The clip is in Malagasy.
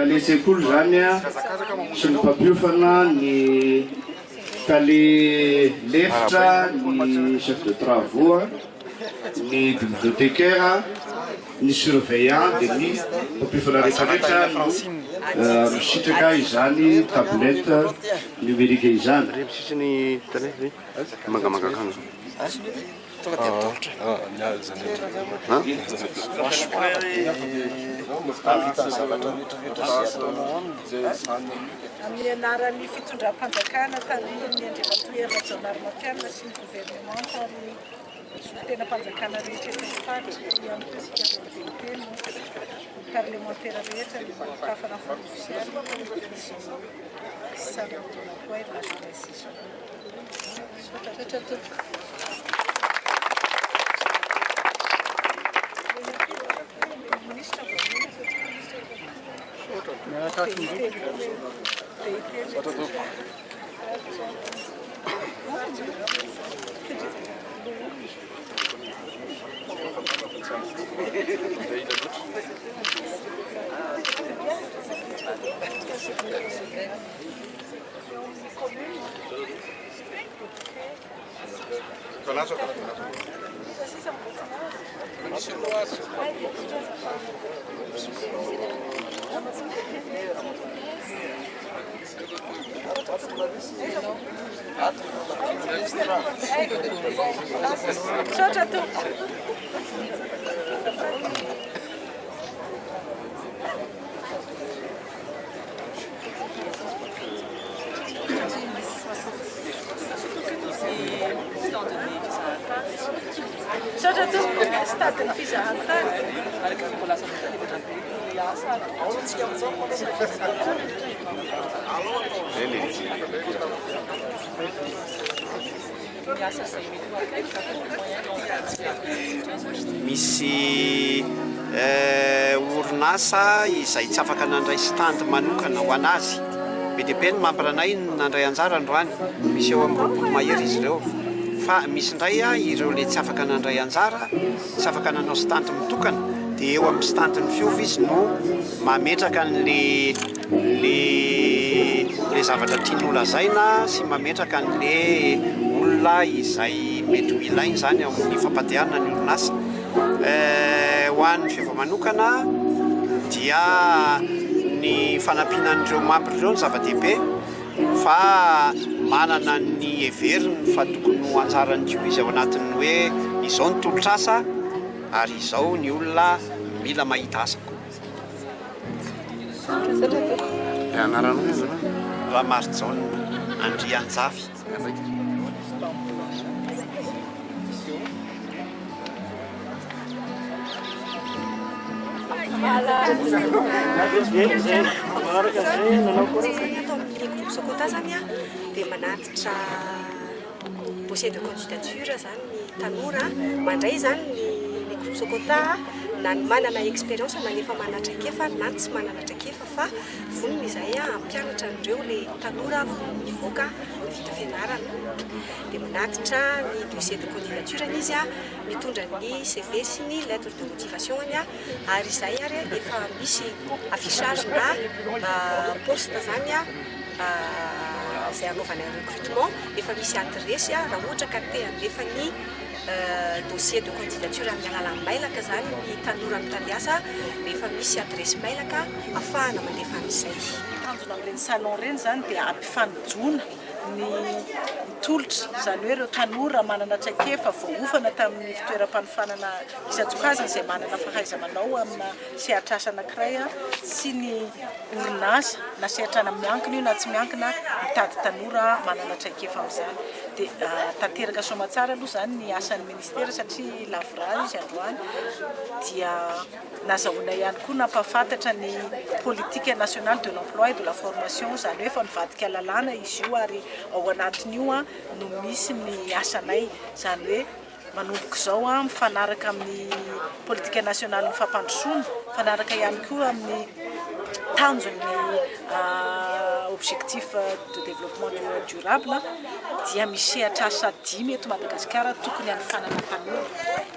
Tale sekoly izany sy ny mpampiofana, ny tale lefitra, ny chef de travaux, ny bibliothécaire, ny surveillant dia ny mpampiofana rehetra rehetra no misitraka izany tablette numérique izany. Amin'ny anaran'ny fitondram-panjakana tarihin'ny Andriamatoa Hery Rajaonarimampianina sy ny governemanta ary ny solontenam-panjakana rehetra eto amin'ny faritra, ihany koa isika avy amin'ny depiote no ny parlemantera rehetra no nitafana amin'ny fomba ofisialy izao salon de l'emploi et de la jeunesse izao. Misaotra tompoko. Misaotra tompoko. Misaotra tompoko, stade ny fizahantany. Misy orinasa izay tsy afaka nandray stand manokana ho an'azy. Be dia be ny membre anay nandray anjara androany, misy eo amin'ny 20 mahery izy ireo. Fa misy indray ireo le tsy afaka nandray anjara, tsy afaka nanao stand mitokana, dia eo amin'ny stand-n'ny Fiova izy no mametraka an'le le le zavatra tiany holazaina sy mametraka an'le olona izay mety ho ilainy izany ao amin'ny fampandehanana ny orinasa. Ho an'ny Fiova manokana dia ny fanampiana an'ireo membre ireo no zava-dehibe fa manana ny heveriny fa tokony ho anjarany koa izy ao anatin'ny hoe izao ny tolotr'asa ary izao ny olona mila mahita asa koa. Ramarijaona Andrianjafy. Ato amin'ny groupe Socota zany dia manatitra dossier de candidature zany ny tanora, mandray izany ny groupe Socota na ny manana expérience na ny efa manana traikefa na ny tsy manana traikefa fa vonona izahay hampianatra an'ireo le tanora vao mivoaka vita fianarana dia manatitra ny dossier de candidature-ny izy mitondra ny CV sy ny lettre de motivation-ny ary izay ary efa misy affichage na poste zany izay hanaovana recrutement, efa misy adiresy raha ohatra ka te handefa ny dossier de candidature amin'ny alalan'ny mailaka izany ny tanora mitady asa dia efa misy adiresy mailaka ahafahana mandefa an'izay. Ny tanjona amin'ireny salon ireny izany dia hampifanojoana ny tolotra, izany hoe ireo tanora manana traikefa voaofana tamin'ny fitoeram-panofanana isan-tsokajiny izay manana fahaiza-manao amina sehatr'asa anankiray sy ny orinasa na sehatrana miankina io na tsy miankina mitady tanora manana traikefa amin'izany. Dia tanteraka soamatsara aloha izany ny asan'ny ministera satria lavorary izy androany dia nazahoana ihany koa nampahafantatra ny politique nationale de l'emploi et de la formation izany hoe efa nivadika lalàna izy io ary ao anatin'io no misy ny asanay izany hoe Manomboka izao, mifanaraka amin'ny politika nasionalin'ny fampandrosoana, mifanaraka ihany koa amin'ny tanjon'ny objectif de développement durable dia misy sehatr'asa dimy eto Madagasikara tokony hanofanana tanora.